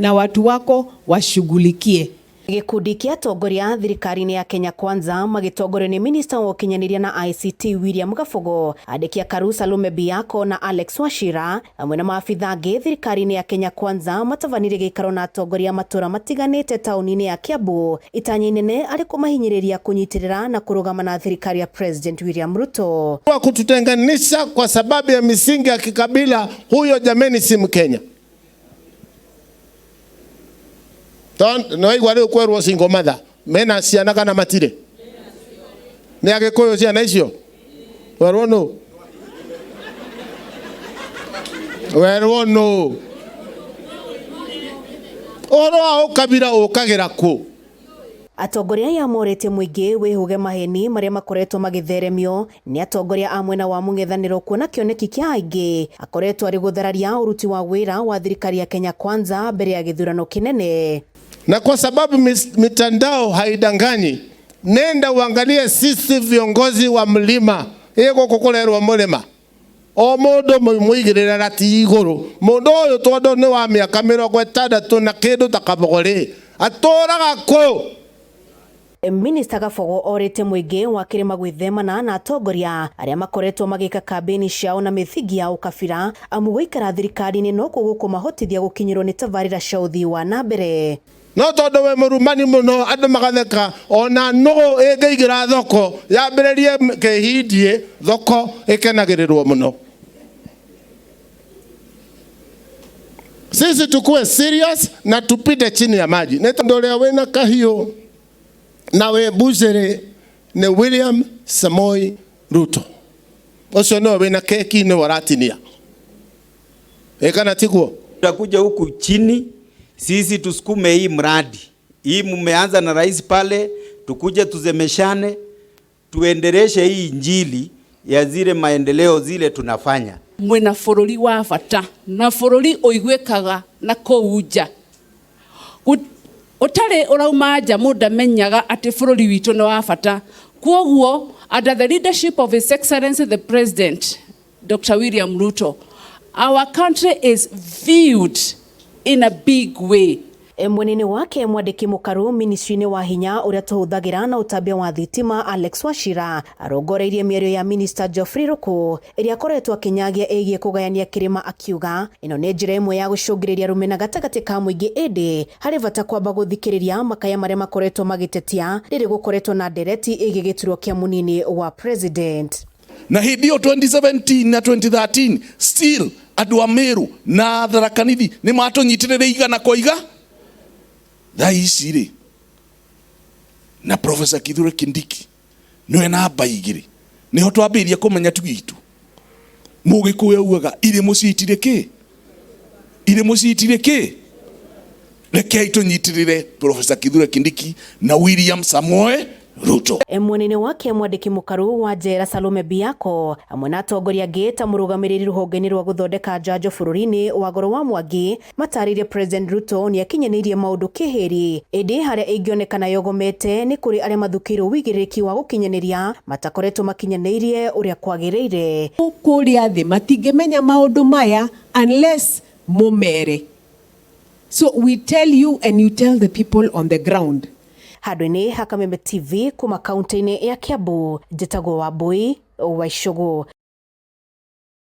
Na watu wako washughulikie. Gĩkundi kĩa atongoria thirikari-inĩ ya Kenya Kwanza magĩtongorio nĩ minista wa ũkinyanĩria na ICT William Gabogo, andĩki a Karu Salome Biako na Alex Wachira hamwe na maabitha angĩ thirikari-inĩ ya Kenya Kwanza matabanirie gĩikaro na atongoria a matũra matiganĩte taũni-inĩ ya Kiambu, itanya inene arĩ kũmahinyĩrĩria kũnyitĩrĩra na kũrũgama na thirikari ya President William Ruto. Wa kututenganisha kwa sababu ya misingi ya kikabila, huyo jameni si Mkenya. No igua riu kwerwo single mother mena ciana kana matire ni agikuyu ciana icio werwo no, werwo no, uhoro wa ukabira ukagira ku. Atongoria aya morĩtie mũingĩ wĩhũge maheni marĩa makoretwo magĩtheremio nĩ atongoria a mwena wa mũng'ethanĩro, kuona kĩoneki kĩa aingĩ akoretwo arĩ gũthararia ũruti wa wĩra wa thirikari ya Kenya Kwanza mbere ya gĩthurano kĩnene. Na kwa sababu mitandao haidanganyi, nenda uangalie sisi viongozi wa mlima ĩgũkũ kũrerwo mũrĩma o mũndũ mũigĩrĩra rati igũrũ mũndũ ũyũ tondũ nĩ wa mĩaka 60 na kĩndũ ta Kabogo rĩ, atũraga kũ? Minista Gabogo orĩtie mũingĩ wa kĩrĩma gwĩthemana na atongoria arĩa makoretwo magĩka kambĩni ciao na mĩthingi ya ũkabira, amu gũikara thirikari-inĩ no kuo gũkũmahotithia gũkinyĩrwo nĩ tabarĩra cia ũthii wa na mbere. No tondũ wĩ mũrumani mũno andũ magatheka, ona nũgũ ĩngĩingĩra thoko yambĩrĩrie kĩhindie thoko ĩkenagĩrĩrwo mũno. Sisi tukue serious na tupite chini ya maji. Nĩ tondũ ũrĩa wĩna kahiũ na wĩ mbucĩrĩ nĩ William Samoei Ruto. Ũcio nĩwe wĩna keki, nĩwe ũratinia. Ĩ kana tiguo? Tutakuja huku chini sisi tusukume hii mradi hii mmeanza na rais pale, tukuje tuzemeshane, tuendeleshe hii injili ya zile maendeleo zile tunafanya. Mwena bũrũri wa bata na bũrũri ũiguĩkaga na kũu nja, ũtarĩ ũrauma nja mũndũ amenyaga atĩ bũrũri witũ nĩ wa bata. Kwoguo under the leadership of His Excellency the President Dr. William Ruto, our country is viewed in a big way. Mwena-inĩ wake, mwandĩki mũkaru ministry-inĩ wa hinya ũrĩa tũhũthagĩra na ũtambia wa thitima Alex Wachira arongoreirie mĩario ya minista Geoffrey Ruku ĩrĩa akoretwo akĩnyagia ĩgiĩ kũgayania kĩrĩma, akiuga ĩno nĩ njĩra ĩmwe ya gũcũngĩrĩria rũmena gatagatĩ ka mũingĩ, ĩndĩ harĩ bata kwamba gũthikĩrĩria makaya marĩa makoretwo magĩtetia rĩrĩ gũkoretwo na ndereti ĩgiĩ gĩturwa kĩa mũnini wa president. Na hĩndĩ ĩyo 2017 na 2013 still andũ a Meru na Tharaka Nithi nĩ matũnyitĩrĩire igana kwa iga. Thaa ici rĩ, na Professor Kithure Kindiki nĩwe namba 2, nĩho twambĩrĩria kũmenya tu gitu. Mũgĩkũyũ augaga irĩ mũciĩ itirĩ kĩ, irĩ mũciĩ itirĩ kĩ. Rekei tũnyitĩrĩre Professor Kithure Kindiki na William Samoei Ruto. Mwena-inĩ wake, mwandĩki mũkaru wa njera Salome Biako hamwe na atongoria angĩ ta mũrũgamĩrĩri rũhonge-inĩ rwa gũthondeka njanjo bũrũri-inĩ wa Goro wa Mwangi matarĩirie President Ruto nĩ akinyanĩirie maũndũ kĩhĩri, ĩndĩ harĩa ĩngĩonekana yogomete nĩ kũrĩ arĩa mathukĩirwo wĩigĩrĩrĩki wa gũkinyanĩria matakoretwo makinyanĩirie ũrĩa kwagĩrĩire. Kũrĩa thĩ matingĩmenya maũndũ maya unless mũmere. So we tell you and you tell the people on the ground. Handũ-inĩ ha Kameme TV kuma kaunti-inĩ ya Kiambu, njĩtagwo Wambui wa Icũgũ.